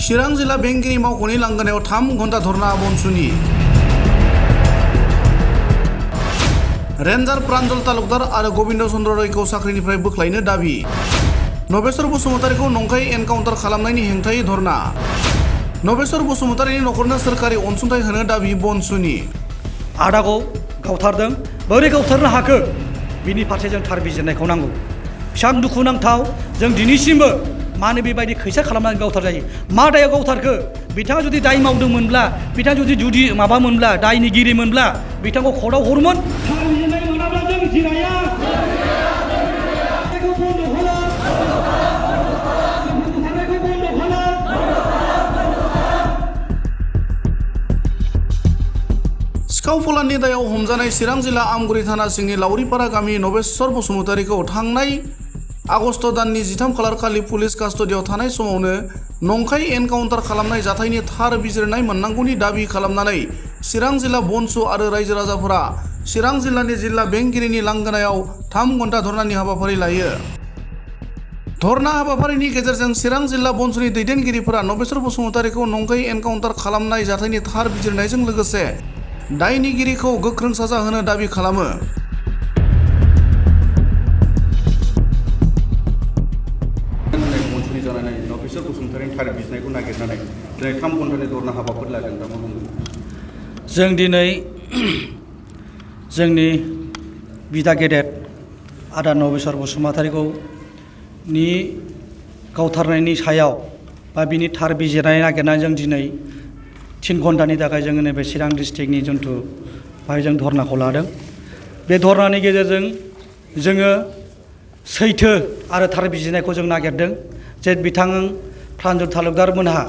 चिरां जिल्ला बेंगिरि मावख'नि लांगोनायाव 3 घन्टा धरना बनसुनि रेन्जार प्रान्जल तालुकदार आरो गबिन्द चन्द्र रयखौ साख्रिनिफ्राय बोख्लायनो दाबि नबेश्वर बसुमतारीखौ नंखाय एनकाउन्टार खालामनायनि हेंथायै धरना नबेश्वर बसुमतारीनि नखरनो सोरखारि अनसुंथाइ होनो दाबि बनसुनि आदाखौ गावथारदों बोरै गावथारनो हाखो बिनि फारसे जों थार बिजिरनायखौ नांगौ बेसेबां दुखुनांथाव जों दिनैसिमबो मानो बेबायदि खैसा खालामनानै गावथार जायो मा दायाव गावथारखो बिथाङा जुदि दाय मावदोंमोनब्ला बिथाङा जुदि माबामोनब्ला दायनिगिरिमोनब्ला बिथांखौ कर्टआव हरमोन सिखाव फलाननि दायाव हमजानाय चिरां जिल्ला आमगुरि थाना सिंनि लावरिपारा गामि नबेश्वर बसुमतारीखौ थांनाय आगस्ट दाननि 13 खालार खालि पुलिस कास्टडियाव थानाय समावनो नंखाय एनकाउन्टार खालामनाय जाथायनि थार बिजिरनाय मोननांगौनि दाबि खालामनानै चिरां जिल्ला बनसु आरो रायजो राजाफोरा चिरां जिल्लानि जिल्ला बेंगिरिनि लांगोनायाव 3 घन्टा धरनानि हाबाफारि लायो। धरना हाबाफारिनि गेजेरजों चिरां जिल्ला बनसुनि दैदेनगिरिफोरा नबेश्वर बसुमतारीखौ नंखाय एनकाउन्टार खालामनाय जाथायनि थार बिजिरनायजों लोगोसे दायनिगिरिखौ गोख्रों साजा होनो दाबि खालामो। नबेश्वर बसुमतारीनि थार बिजिरनायखौ नागिरनानै दिनै 3 घन्टानि धरना हाबाफारि लादों दा मा बुंगोन? जों दिनै जोंनि बिदा गेदेर आदा नबेश्वर बसुमतारीखौ गावथारनायनि सायाव बा बिनि थार बिजिरनाय नागिरनानै जों दिनै 3 घन्टानि थाखाय जोङो नैबे चिरां डिस्ट्रिक्टनि जन्थु बाहाय जों धरनाखौ लादों। बे धरनानि गेजेरजों जोङो सैथो आरो थार बिजिरनायखौ जों नागिरदों जे बिथां प्रान्जल तालुकदार मोनहा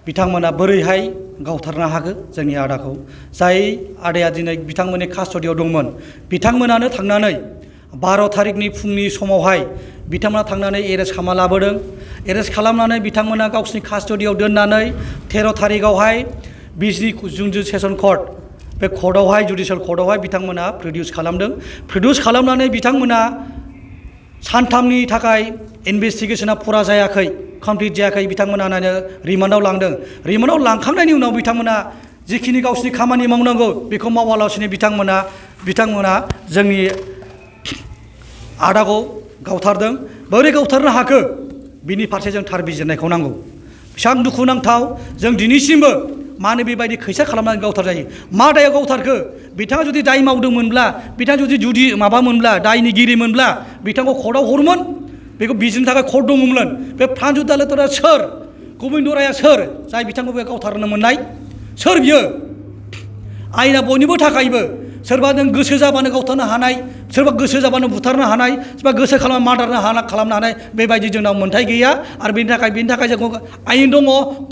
बिथांमोना बोरैहाय गावथारनो हागो जोंनि आदाखौ जाय आदाया दिनै बिथांमोननि कास्टडियाव दंमोन बिथांमोनानो थांनानै 12 तारिखनि फुंनि समावहाय बिथांमोना थांनानै एरेस्ट खालामना लाबोदों। एरेस्ट खालामनानै बिथांमोना गावसिनि कास्टडियाव दोननानै 13 तारिखआवहाय बिजनि जुन्जु सेसन कर्ट बे कर्टआवहाय जुडिशियेल कर्टआवहाय बिथांमोना प्रडिउस खालामदों। प्रडिउस खालामनानै बिथांमोना सानथामनि थाखाय इनभेस्टिगेशना फुरा जायाखै कमप्लिट जायाखै बिथांमोना रिमान्डआव लांदों। रिमान्डआव लांखांनायनि उनाव बिथांमोना जिखिनि गावसिनि खामानि मावनांगौ बेखौ मावालासिनो बिथांमोना जोंनि आदाखौ गावथारदों बोरै गावथारनो हाखो बिनि फारसे जों थार बिजिरनायखौ नांगौ बेसेबां दुखुनांथाव जों दिनैसिमबो मानो बेबायदि खैसा खालामनानै गावथार जायो मा दायाव गावथारखो बिथाङा जुदि दाय मावदोंमोनब्ला बिथाङा जुदि माबामोनब्ला दायनिगिरिमोनब्ला बिथांखौ कर्टआव हरमोन बेखौ बिजिरनो थाखाय कर्ट दङमोन। बे प्रान्जल तालुकदारा सोर गबिन्द राया सोर जाय बिथांखौ बे गावथारनो मोननाय सोर बियो आयेना बयनिबो थाखायबो सोरबा नों गोसो जाबानो गावथारनो हानाय सोरबा गोसो जाबानो बुथारनो हानाय सोरबा गोसो खालामना खालामनो हानाय बेबायदि जोंनाव मोन्थाय गैया आरो बेनि थाखाय जों आयेन दङ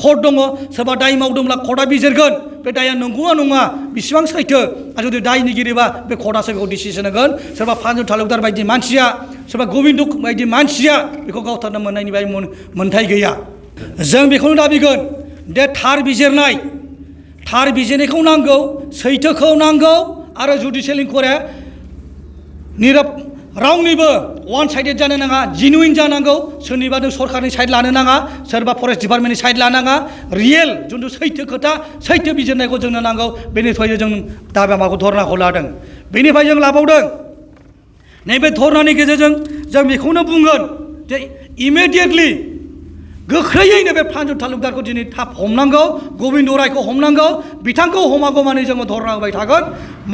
कर्ट दङ सोरबा दाय मावदोंब्ला कर्टआ बिजिरगोन बे दाया नंगौना नङा बेसेबां सैथो आरो जुदि दायनिगिरिबा बे कर्टआसो बेखौ डिसिसन होगोन। सोरबा प्रान्जल तालुकदार बायदि मानसिया सोरबा गबिन्द बायदि मानसिया बेखौ गावथारनो मोननायनि बाय मोन्थाय गैया। जों बेखौनो दाबिगोन दे थार बिजिरनायखौ नांगौ सैथोखौ नांगौ आरो जुडिशियेल इनक्वारिया रावनिबो वान साइडेड जानो नाङा जेनुइन जानांगौ सोरनिबा नों सरकारनि साइड लानो नाङा सोरबा फरेस्ट डिपार्टमेन्टनि साइड लानाङा रियेल जिथु सैथो खोथा सैथो बिजिरनायखौ जोंनो नांगौ बेनिफ्राय जों दाबि माबाखौ धरनाखौ लादों। बेनिफ्राय जों लाबावदों नैबे धरनानि गेजेरजों जों बेखौनो बुंगोन जे इमिडियेटलि गोख्रैयैनो बे प्रान्जल तालुकदारखौ दिनै थाब हमनांगौ गबिन्द रायखौ हमनांगौ बिथांखौ हमागौमानि जोङो धरना होबाय थागोन।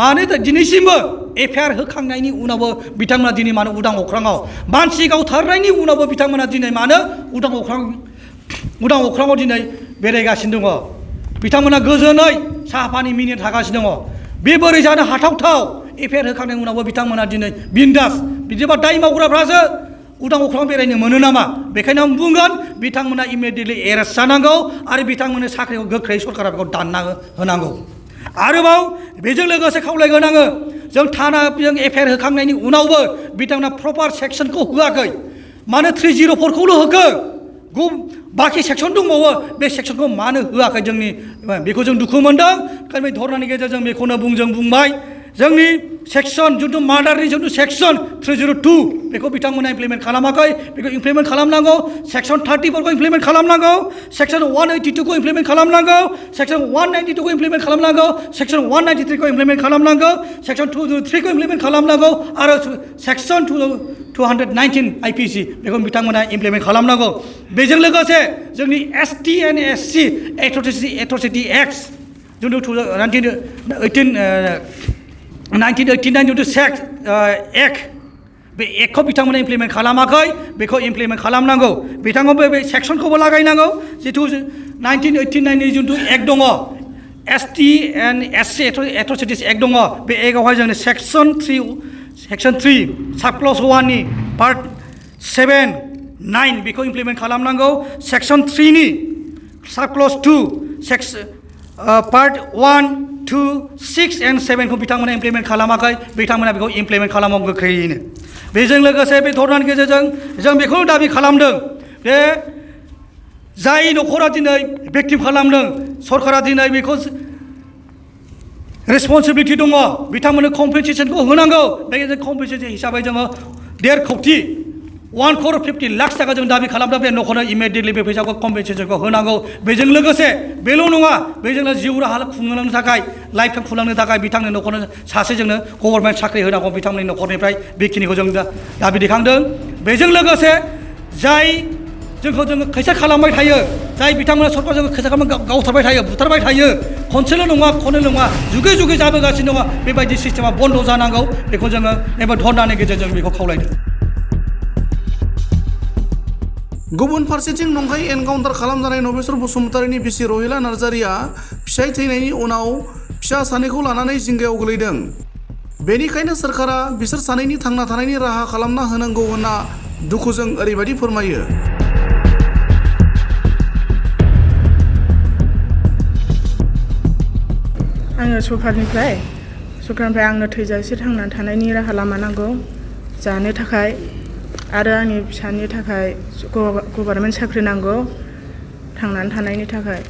मानो दिनैसिमबो एफआइआर होखांनायनि उनावबो बिथांमोना दिनै मानो उदां अख्राङाव मानसि गावथारनायनि उनावबो बिथांमोना दिनै मानो उदां अख्राङाव दिनै बेरायगासिनो दङ बिथांमोना गोजोनै साहा पानि मिनिनो थागासिनो दङ। बे बोरै जानो हाथावथाव एफआइआर होखांनायनि उनावबो बिथांमोना दिनै बिन्दास बिदिबा दाय मावग्राफ्रासो उदां अख्राङाव बेरायनो मोनो नामा? बेखायनो आं बुंगोन बिथांमोना इमिडियेटलि एरेस्ट जानांगौ आरो बिथांमोननो साख्रिखौ गोख्रै सरकारा बेखौ दानना होनांगौ। आरोबाव बेजों लोगोसे खावलायगोन आङो जों थानाजों एफआइआर होखांनायनि उनावबो बिथांमोना प्रपार सेक्सनखौ होआखै मानो 304खौल' होखो बाखि सेक्सन दंबावो बे सेक्सनखौ मानो होआखै जोंनि बेखौ जों दुखु मोनदों। ओंखायनो बे धरनानि गेजेरजों बेखौनो बुंबाय जोंनि सेक्सन जिथु मार्डारनि जिथु सेक्सन 302 बेखौ बिथांमोना इमप्लिमेन्ट खालामाखै बेखौ इमप्लिमेन्ट खालामनांगौ सेक्सन 34 खौ इमप्लिमेन्ट खालामनांगौ सेक्सन 182 खौ इमप्लिमेन्ट खालामनांगौ सेक्सन 192 खौ इमप्लिमेन्ट खालामनांगौ सेक्सन 193 खौ इमप्लिमेन्ट खालामनांगौ सेक्सन 203 खौ इमप्लिमेन्ट खालामनांगौ आरो सेक्सन 219 आइपिसि बेखौ बिथांमोना इमप्लिमेन्ट खालामनांगौ बेजों लोगोसे जोंनि एसटि एन्ड एससि एट्रसिटि एक्ट जिथु 1989 जिथु सेक्स एक्ट बे एक्टखौ बिथांमोना इमप्लिमेन्ट खालामाखै बेखौ इमप्लिमेन्ट खालामनांगौ बिथांमोनबो बे सेक्सनखौबो लागायनांगौ जिथु 1989 नि जिथु एक्ट दङ एसटि एन्ड एससि एट्रसिटिस एक्ट दङ बे एक्टआवहाय जोंनि सेक्सन 3 साब क्लज 1 नि पार्ट 7-9 बेखौ इमप्लिमेन्ट खालामनांगौ सेक्सन 3 नि साब क्लज 2 पार्ट 1-2-6 and 7 खौ बिथांमोना इमप्लिमेन्ट खालामाखै बिथांमोना बेखौ इमप्लिमेन्ट खालामो गोख्रैयैनो बेजों लोगोसे बे धरनानि गेजेरजों जों बेखौनो दाबि खालामदों बे जाय न'खरा दिनै भिक्टिम खालामदों सरकारा दिनै बेखौ रेसपन्सिबिलिटि दङ बिथांमोननो कम्पेनसेसनखौ होनांगौ बे कम्पेनसेसन हिसाबै जोङो 1.5 कोटि 1,50 लाख थाखा जों दाबि खालामदों बे न'खरनो इमिडियेटलि बे फैसाखौ कम्पेनसेसनखौ होनांगौ बेजों लोगोसे बेल' नङा बेजोंनो जिउ राहा खुंलांनो थाखाय लाइफ टाइम खुंलांनो थाखाय बिथांनि न'खरनो सासे जोंनो गभर्नमेन्ट साख्रि होनांगौ बिथांमोननि न'खरनिफ्राय बेखिनिखौ जों दाबि दैखांदों बेजों लोगोसे जाय जोंखौ जोङो खैसार खालामबाय थायो जाय बिथांमोना सरकार जोंखौ खैसार खालामनानै गावथारबाय थायो बुथारबाय थायो खनसेल' नङा खननै नङा जुगे जुगे जाबोगासिनो दङ बेबायदि सिस्टेमा बन्द जानांगौ बेखौ जोङो नैबे धरनानि गेजेरजों बेखौ खावलायदों गुबुन फारसेथिं नंखाय एनकाउन्टार खालामजानाय नबेस्वर बसुमतारीनि बिसि रहिला नार्जारिया फिसाय थैनायनि उनाव फिसा सानैखौ लानानै जिंगायाव गोलैदों बेनिखायनो सरकारा बिसोर सानैनि थांना थानायनि राहा खालामना होनांगौ होनना दुखुजों ओरैबायदि फोरमायो आङो सरकारनिफ्राय आंनो थैजासे थांना थानायनि राहा लामा नांगौ जानो थाखाय आरो आंनि फिसानि थाखाय गभर्नमेन्ट साख्रि नांगौ थांनानै थानायनि थाखाय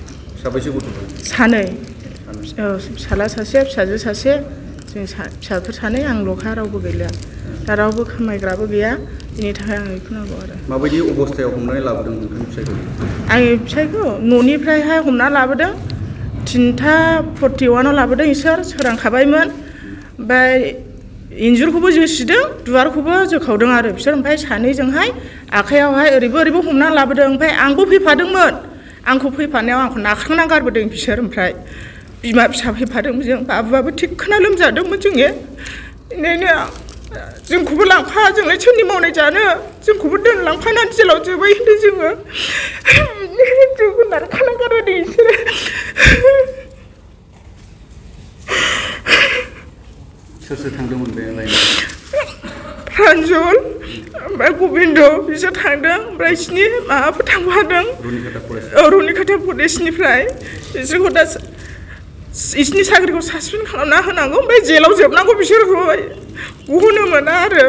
साबैसे गथ'फोर सानै फिसाला सासे फिसाजो सासे जों फिसाफोर सानै आंल'खा रावबो गैला दा रावबो खामायग्राबो गैया बिनि थाखाय आं बेखौ नांगौ आरो माबायदि अबस्थायाव हमनानै लाबोदों नोंथांनि फिसायखौ आंनि फिसायखौ न'निफ्रायहाय हमना लाबोदों 3:41 लाबोदों इसोर सोरांखाबायमोन ओमफ्राय इन्जुरखौबो जोसिदों दुवारखौबो जोखावदों आरो बिसोर ओमफ्राय सानैजोंहाय आखाइयावहाय ओरैबो हमना लाबोदों ओमफ्राय आंबो फैफादोंमोन आंखौ फैफानायाव आंखौ नाख्रांना गारबोदों बिसोर ओमफ्राय बिमा फिसा फैफादों जों बाबुआबो थिगखोना लोमजादोंमोन जोङो बेनिखायनो जोंखौबो लांफा जोंलाय सोरनि मावनाय जानो जोंखौबो दोनलांफानानै जेलाव जोबै होनदों जोङो जों नारखाना गारबोदों बिसोरो सोर थांदोंमोन बे लाइनाव प्रान्जल ओमफ्राय गबिन्द बिसोर थांदों ओमफ्राय बिसिनि माबाफोर थांफादों रुनिकाटा फरेस्टनिफ्राय बिसोरखौ दा बिसिनि साख्रिखौ सासपेन्ड खालामना होनांगौ ओमफ्राय जेलाव जोबनांगौ बिसोरखौ गहोनो मोना आरो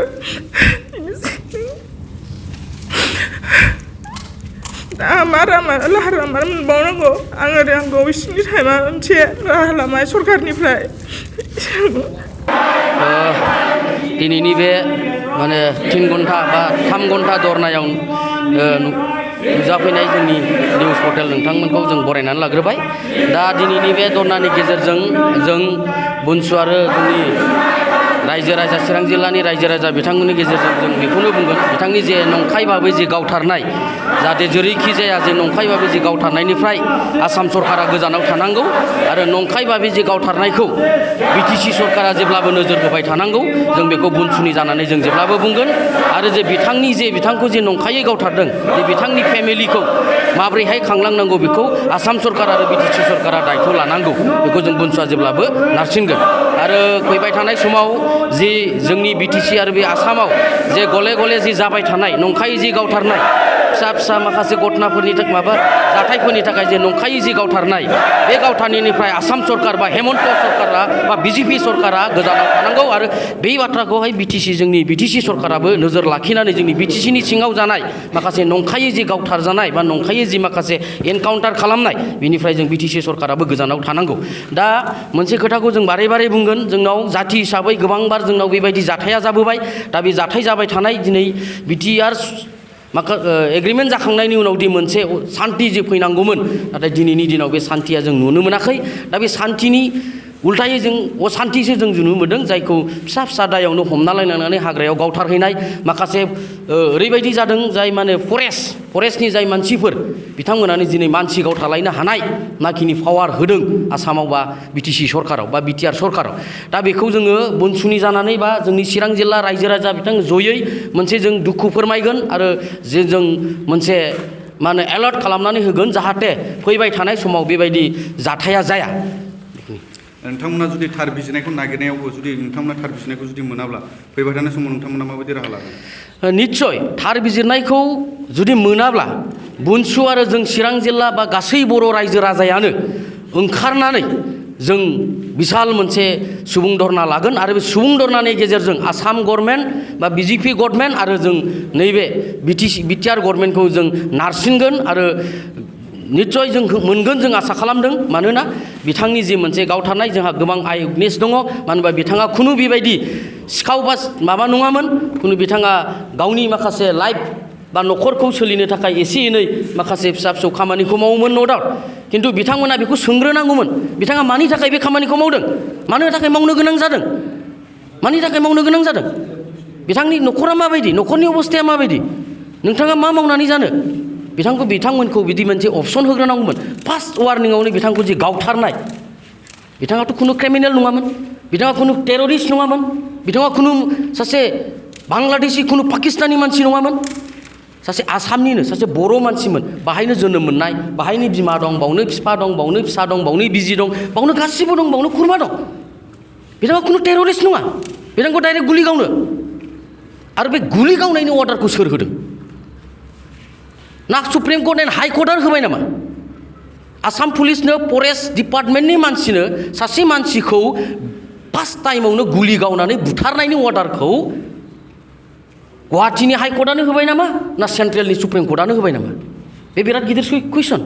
दा मा लाहार लामा मोनबावनांगौ आङो रोंगौ बिसिनि टाइमा मोनसे राहा लामा सरकारनिफ्राय दिनैनि बे माने 3 घन्टा बा 3 घन्टा धरनायाव नुजाफैनाय जोंनि निउस पर्टेल नोंथांमोनखौ जों बरायनानै लाग्रोबाय दा दिनैनि बे धरनानि गेजेरजों जों बुनसु आरो जोंनि रायजो राजा चिरां जिल्लानि रायजो राजा बिथांमोननि गेजेरजों जों बेखौनो बुंगोन बिथांनि जे नंखाय भाबै जे गावथारनाय जाहाथे जेरैखि जाया जे नंखाय भाबै जे गावथारनायनिफ्राय आसाम सरकारा गोजानाव थानांगौ आरो नंखाय भाबै जे गावथारनायखौ बिटिसि सरकारा जेब्लाबो नोजोर होबाय थानांगौ जों बेखौ बुनसुनि जानानै जों जेब्लाबो बुंगोन आरो जे बिथांखौ जे नंखायै गावथारदों जे बिथांनि फेमिलिखौ माबोरैहाय खांलांनांगौ बेखौ आसाम सरकार आरो बिटिसि सरकारा दायथ' लानांगौ बेखौ जों बुनसुआ जेब्लाबो नारसिनगोन आरो फैबाय थानाय समाव जि जोंनि बिटिसि आरो बे आसामाव जे गले गले जि जाबाय थानाय नंखायै जि गावथारनाय फिसा फिसा माखासे घटनाफोरनि थाखाय माबा जाथायफोरनि थाखाय जे नंखायै जे गावथारनाय बे गावथारनायनिफ्राय आसाम सरकार बा हेमन्त सरकारा बा बिजेपि सरकारा गोजानाव थानांगौ आरो बे बाथ्राखौहाय जोंनि बिटिसि सरकाराबो नोजोर लाखिनानै जोंनि बिटिसिनि सिङाव जानाय माखासे नंखायै जे गावथारजानाय बा नंखायै जे माखासे एनकाउन्टार खालामनाय बेनिफ्राय जों बिटिसि सरकाराबो गोजानाव थानांगौ। दा मोनसे खोथाखौ जों बारे बारे बुंगोन, जोंनाव जाथि हिसाबै गोबांबार जोंनाव बेबायदि जाथाया जाबोबाय। दा बे जाथाय जाबाय थानाय दिनै बिटिआर एग्रिमेन्ट जाखांनायनि उनाव दि मोनसे सान्थि जे फैनांगौमोन, नाथाय दिनैनि दिनाव बे सान्थिया जों नुनो मोनाखै। दा बे सान्थिनि उल्थायै जों असान्थिसो जों नुनो मोन्दों, जायखौ फिसा फिसा दायावनो हमना लायनानै हाग्रायाव गावथारहैनाय माखासे ओरैबायदि जादों जाय माने फरेस्टनि जाय मानसिफोर बिथांमोनानो दिनै मानसि गावथारलायनो हानाय नाखिनि पावार होदों आसामाव बा बिटिसि सरकाराव बा बिटिआर सरकाराव। दा बेखौ जोङो बुनसुनि जानानै बा जोंनि चिरां जिल्ला रायजो राजा बिथां जयै मोनसे जों दुखु फोरमायगोन आरो जे जों मोनसे मा होनो एलार्ट खालामनानै होगोन जाहाथे फैबाय थानाय समाव बेबायदि जाथाया जाया। नोंथांमोना जुदि थार बिजिरनायखौ नागिरनायावबो जुदि नोंथांमोना थार बिजिरनायखौ जुदि मोनाब्ला फैबाय थानाय समाव नोंथांमोना माबायदि राहा लागोन? निस्सय थार बिजिरनायखौ जुदि मोनाब्ला बुनसु आरो जों चिरां जिल्ला बा गासै बर' रायजो राजायानो ओंखारनानै जों बिसाल मोनसे सुबुं धरना लागोन आरो बे सुबुं धरनानि गेजेरजों आसाम गभर्नमेन्ट बा बिजेपि गभर्नमेन्ट आरो जों नैबे बिटिआर गभर्नमेन्टखौ जों नारसिनगोन आरो निस्सय जों मोनगोन जों आसा खालामदों। मानोना बिथांनि जि मोनसे गावथारनाय जोंहा गोबां आइ उइटनेस दङ। मानो होनबा बिथाङा खुनु बेबायदि सिखाव बा माबा नङामोन, खुनु बिथाङा गावनि माखासे लाइफ बा न'खरखौ सोलिनो थाखाय एसे एनै माखासे फिसा फिसौ खामानिखौ मावोमोन नो डाउट। खिन्थु बिथांमोना बेखौ सोंग्रोनांगौमोन बिथाङा मानि थाखाय बे खामानिखौ मावदों, मानो थाखाय मावनो गोनां जादों, मानि थाखाय मावनो गोनां जादों, बिथांनि न'खरा माबायदि, न'खरनि अबस्थाया माबायदि, नोंथाङा मा मावनानै जानो। बिथांमोनखौ बिदि मोनसे अपसन होग्रोनांगौमोन। फार्स्ट वार्निंआवनो बिथांखौ जि गावथारनाय, बिथाङाथ' खुनु क्रिमिनेल नङामोन, बिथाङा खुनु टेररिस्ट नङामोन, बिथाङा खुनु सासे बांलादेशि खुनु पाकिस्तानी मानसि नङामोन, सासे आसामनिनो सासे बर' मानसिमोन। बाहायनो जोनोम मोननाय, बाहायनो बिमा दं, बावनो बिफा दं, बावनो फिसा दं, बावनो बिजि दं, बावनो गासिबो दं, बावनो खुरमा दं। बिथाङा खुनु टेररिस्ट नङा, बिथांखौ डाइरेक्ट गुलि गावनो। आरो बे गुलि गावनायनि अर्डारखौ सोर होदों? ना सुप्रिम कर्ट एन्ड हाइ कर्टआ होबाय नामा? आसाम पुलिसनो फरेस्ट डिपार्टमेन्टनि मानसिनो सासे मानसिखौ फार्स्ट टाइमावनो गुलि गावनानै बुथारनायनि अर्डारखौ गुवाहाटीनि हाइ कर्टआनो होबाय नामा ना सेन्ट्रेलनि सुप्रिम कर्टआनो होबाय नामा? बे बिराद गिदिर कुइसन।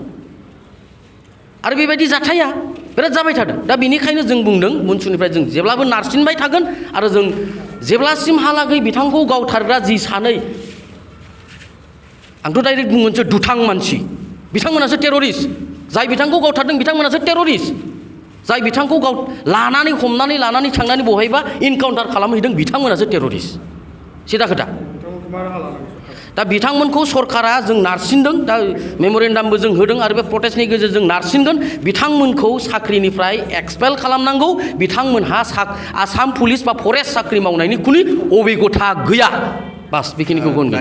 आरो बेबायदि जाथाया बिराद जाबाय थादों। दा बेनिखायनो जों बुंदों बुनसुनिफ्राय जों जेब्लाबो नारसिनबाय थागोन आरो जों जेब्लासिमहालागै बिथांखौ गावथारग्रा जि सानै, आंथ' डाइरेक्ट बुंगोनसो दुथां मानसि, बिथांमोनासो टेररिस्ट। जाय बिथांखौ गावथारदों बिथांमोनासो टेररिस्ट। जाय बिथांखौ लानानै हमनानै लानानै थांनानै बहायबा इनकाउन्टार खालामहैदों बिथांमोनासो टेररिस्ट। सिदा खोथा। दा बिथांमोनखौ सरकारा जों नारसिनदों, दा मेम'रेन्डामबो जों होदों आरो बे प्रटेस्टनि गेजेरजों नारसिनगोन। बिथांमोनखौ साख्रिनिफ्राय एक्सपेल खालामनांगौ। बिथांमोनहा आसाम पुलिस बा फरेस्ट साख्रि मावनायनि खुनु अबिगथा गैया। बास बेखिनिखौ बुंगोन।